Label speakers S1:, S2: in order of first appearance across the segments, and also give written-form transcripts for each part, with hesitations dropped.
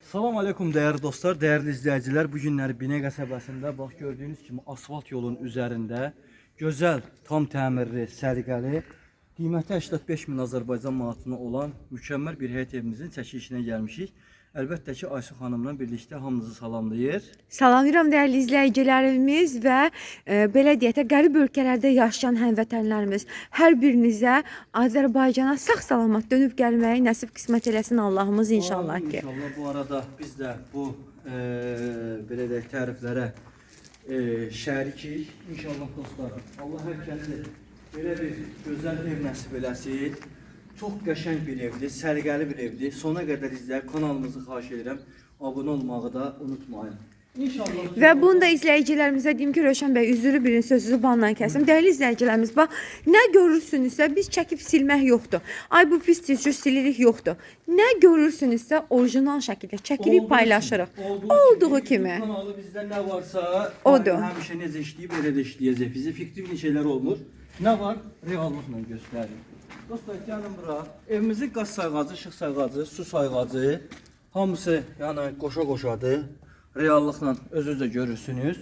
S1: Salam aleykum dəyərli dostlar, dəyərli izləyicilər. Bu günləri Binə qəsəbəsində bax gördüyünüz kimi asfalt yolun üzərində gözəl, tam təmirli, səliqəli, qiyməti 85 min Azərbaycan manatına olan mükəmməl bir həyət evimizin çəkilişinə gəlmişik. Əlbəttə ki, Aysu xanımla birlikdə hamınızı salamlayır.
S2: Salamlayıram dəyərli izləyicilərimiz və belə deyək də qərib ölkələrdə yaşayan həmvətənlərimiz. Hər birinizə Azərbaycana sağ-salamat dönüb gəlməyi nəsib qismət eləsin Allahımız inşallah
S1: Amin,
S2: ki.
S1: İnşallah bu arada biz də bu belə deyək təriflərə şərikik. İnşallah dostlar, Allah hər kəsi belə bir gözəl ev nəsib eləsin. Çox qəşəng bir evdir, səliqəli bir evdir. Sona qədər izləyib kanalımızı xahiş edirəm. Abunə olmağı da unutmayın. İnşallah ki,
S2: Və bunu da izləyicilərimizə deyim ki, Rövşən bəy, üzrü bilin, sözünüzü banla kəsim. Dəyərli izləyicilərimiz, bax, nə görürsünüzsə biz çəkib silmək yoxdur. Ay bu pisdir, cür silirik yoxdur. Nə görürsünüzsə orijinal şəkildə çəkirik,
S1: Olduğu
S2: paylaşırıq.
S1: kimi,
S2: Olduğu kimi.
S1: YouTube kanalı bizdə nə varsa,
S2: Odur.
S1: Həmişə necə işləyib, elə də işləyəcək. Bizə fiktivli şeylər olmur. Nə var? Reallıqla göstərir. Dostlar, gəlin bura. Evimizin qaz sayğacı, işıq sayğacı, su sayğacı hamısı yəni qoşa-qoşadır. Reallıqla özünüz də görürsünüz.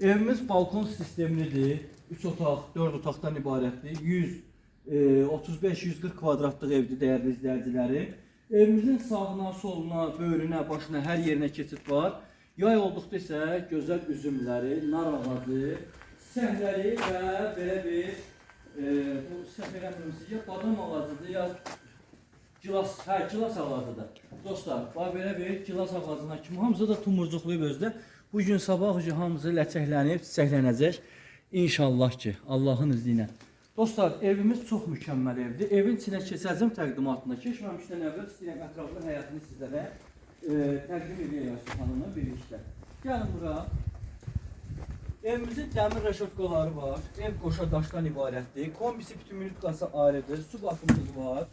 S1: Evimiz balkon sistemlidir. 3 otaq, 4 otaqdan ibarətdir. 135-140 kvadratlıq evdir dəyərli izləyicilərim. Evimizin sağına, soluna, böyrünə, başına hər yerinə keçid var. Yay olduqda isə gözəl üzümləri, nar ağacı, çiçəkləri və belə bir bu səhv eləmirəmsə ya badam ağacıdır ya gilas, hə, gilas ağacıdır. Dostlar, bax belə bir gilas ağacına kimi hamısı da tumurcuqlayıb özdə. Bu gün sabah hamısı ləçəklənib, çiçəklənəcək. İnşallah ki, Allahın izni ilə. Dostlar, evimiz çox mükəmməl evdir. Evin içinə keçəcəm təqdimatına. Keçməmişdən əvvəl istəyirəm ətraflı həyatını sizlərə təqdim edəyəm Aysu xanımla birlikdə. Gəlin bura. Evimizin dəmir reşotkaları var. Ev qoşa daşdan ibarətdir. Kombisi bütün minutqası ayrıdır. Su baxımımız var.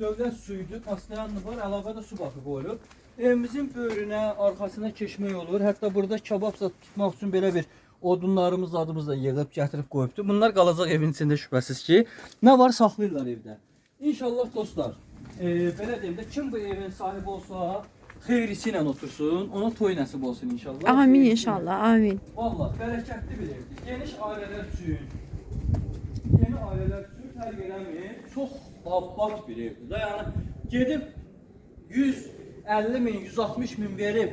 S1: Dövlət suyudur, pastayanlı var, əlavə də su baxı qoyulub. Evimizin böyrünə, arxasına keçmək olur. Hətta burada kabab zad tutmaq üçün belə bir odunlarımız, adımız da yığıb gətirib qoyubdur. Bunlar qalacaq evin içində şübhəsiz ki. Nə var saxlayırlar evdə. İnşallah dostlar, belə deyim də kim bu evin sahibi olsa, xeyirlisi ilə otursun, ona toy nəsib olsun inşallah.
S2: Amin
S1: Xeyirlisi ilə.
S2: inşallah, amin.
S1: Vallahi bərəkətli bir evdir. Geniş ailələr üçün, yeni ailələr üçün fərq eləmir. Çox abad bir evdir. Da yəni gedib 150 min, 160 min verib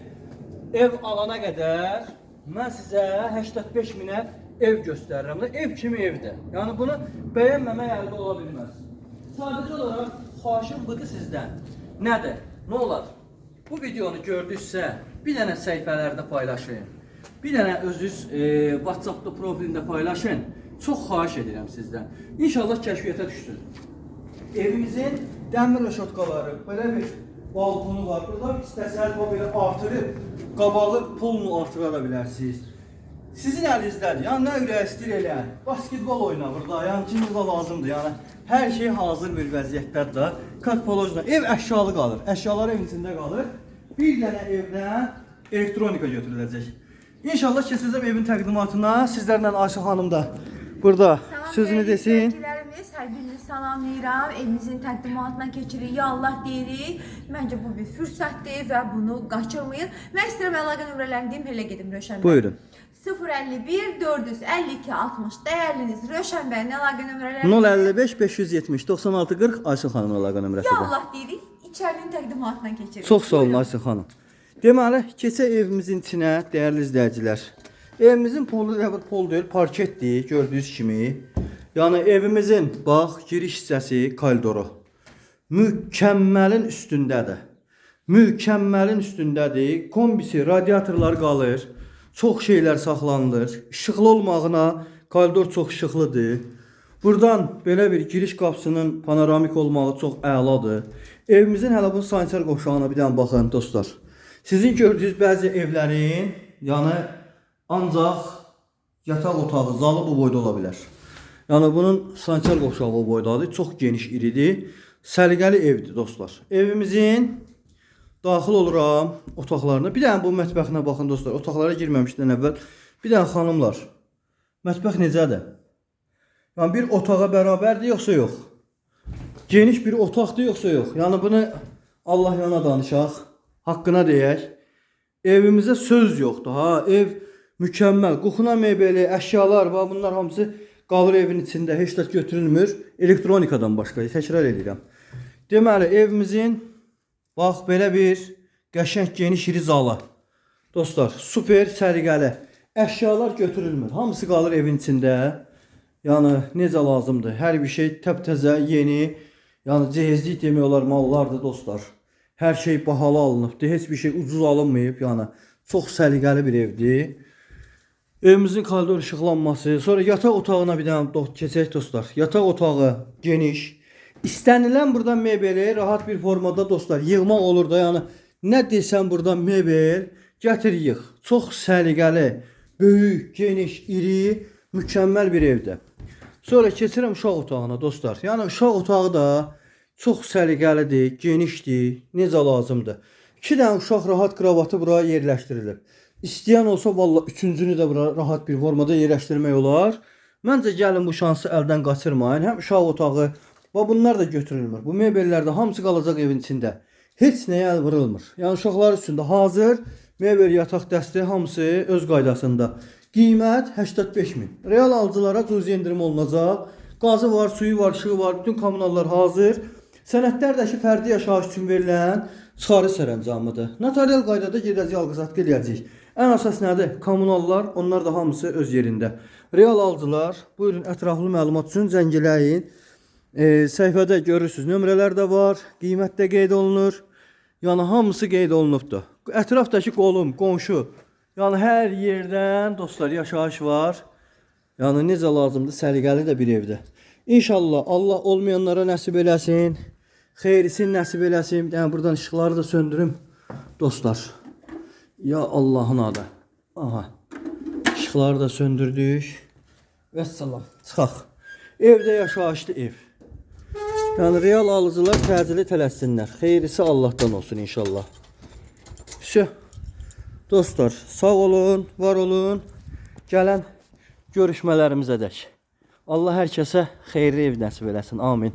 S1: ev alana qədər mən sizə 85 minə ev göstərirəm. Da ev kimi evdir. Yəni bunu bəyənməmək əldə ola bilməz. Sadəcə olaraq xahişim budur sizdən. Nədir? Nə olar? Bu videonu gördünüzsə, bir dənə səhifələrdə paylaşın. Bir dənə özünüz WhatsApp-da profilində paylaşın. Çox xahiş edirəm sizdən. İnşallah kəşfiyyata düşsün. Evimizin dəmir reşotkaları, belə bir balkonu var. Burada istəsəniz bu belə artırıb qabağı pulunu artıra da bilərsiniz. Sizin əlinizdədir. Yəni nə ürək istəyir elə. Basketbol oyna burada. Yəni kim burada lazımdır. Yəni hər şey hazır bir vəziyyətdədir da. Как положено. Ev əşyalı qalır. Əşyalar evin içində qalır. Bir dənə evdən elektronika götürüləcək. İnşallah keçəcəm evin təqdimatına. Sizlərlə Ayşə xanım da burada sözünü
S2: dəyərli
S1: desin.
S2: izləyicilərimiz, hər birinizi salamlayıram. Evimizin təqdimatına keçirik. Ya Allah deyirik. Məncə bu bir fürsətdir və bunu qaçırmayın. Mən istəyirəm əlaqə nömrələrini deyim, elə gedim Rövşən bəy.
S1: Buyurun.
S2: 051 452 60 dəyərliniz Rövşən bəyin əlaqə nömrələri.
S1: 055 570 96 40 Ayşə xanımın əlaqə
S2: Ya
S1: nömrəsidir.
S2: Allah deyirik. İçərinin təqdimatına keçirik.
S1: Çox sağ olun Ayşə xanım. Deməli, keçək evimizin içinə, dəyərli izləyicilər. Evimizin polu elə bir pol deyil, parketdir, gördüyünüz kimi. Yəni evimizin bax giriş hissəsi koridoru. Mükəmməlin üstündədir. Mükəmməlin üstündədir. Kombisi, radiatorlar qalır. Çox şeylər saxlanılır. İşıqlı olmağına koridor çox işıqlıdır. Buradan belə bir giriş qapısının panoramik olmağı çox əladır. Evimizin hələ bu sanitar qovşağına bir dənə baxın dostlar. Sizin gördüyünüz bəzi evlərin, yəni ancaq yataq otağı, zalı bu boyda ola bilər. Yəni bunun sanitar qovşağı o boydadır. Çox geniş, iridir. Səliqəli evdir dostlar. Evimizin daxil oluram otaqlarına. Bir dənə bu mətbəxinə baxın dostlar. Otaqlara girməmişdən əvvəl bir dənə xanımlar. Mətbəx necədir? Yəni bir otağa bərabərdir yoxsa yox? Geniş bir otaqdır yoxsa yox? Yəni bunu Allah yana danışaq. Haqqına deyək. Evimizə söz yoxdur ha. Ev mükəmməl. Kuxuna mebeli, əşyalar, bax bunlar hamısı qalır evin içində, heç də götürülmür. Elektronikadan başqa, təkrar edirəm. Deməli, evimizin bax belə bir qəşəng geniş iri zalı. Dostlar, super səliqəli. Əşyalar götürülmür. Hamısı qalır evin içində. Yəni necə lazımdır. Hər bir şey təptəzə, yeni. Yəni cehizlik demək olar mallardır dostlar. Hər şey bahalı alınıbdır. Heç bir şey ucuz alınmayıb. Yəni çox səliqəli bir evdir. Evimizin koridor işıqlanması, sonra yataq otağına bir dənə keçək dostlar. Yataq otağı geniş. İstənilən buradan mebeli rahat bir formada dostlar yığmaq olur da, yəni nə desən buradan mebel gətir yığ. Çox səliqəli, böyük, geniş, iri, mükəmməl bir evdir. Sonra keçirəm uşaq otağına dostlar. Yəni uşaq otağı da çox səliqəlidir, genişdir, necə lazımdır. 2 dənə uşaq rahat kravatı bura yerləşdirilib. İstəyən olsa valla üçüncünü də bura rahat bir formada yerləşdirmək olar. Məncə gəlin bu şansı əldən qaçırmayın. Həm uşaq otağı və bunlar da götürülmür. Bu mebellər də hamısı qalacaq evin içində. Heç nəyə əl vurulmur. Yəni uşaqlar üçün də hazır mebel, yataq dəsti hamısı öz qaydasında. Qiymət 85 min. Real alıcılara cüzi endirim olunacaq. Qazı var, suyu var, işığı var, bütün kommunallar hazır. Sənədlər də ki, fərdi yaşayış üçün verilən çıxarış sərəncamıdır. Notarial qaydada gedəcək alqı-satqı eləyəcəyik. Ən əsas nədir? Kommunallar, onlar da hamısı öz yerində. Real alıcılar, buyurun ətraflı məlumat üçün zəng eləyin. Səhifədə görürsünüz, nömrələr də var, qiymət də qeyd olunur. Yəni hamısı qeyd olunubdur. Ətrafdakı qolum, qonşu, yəni hər yerdən dostlar yaşayış var. Yəni necə lazımdır, səliqəli də bir evdir. İnşallah Allah olmayanlara nəsib eləsin. Xeyrisini nəsib eləsin. Yəni buradan işıqları da söndürüm dostlar. Ya Allahın adı. Aha. İşıqları da söndürdük. Vəssalam. Çıxaq. Evdə yaşayışlı ev. Yəni real alıcılar təcili tələssinlər. Xeyirlisi Allahdan olsun inşallah. Vəsə. Dostlar, sağ olun, var olun. Gələn görüşmələrimizə dək. Allah hər kəsə xeyirli ev nəsib eləsin. Amin.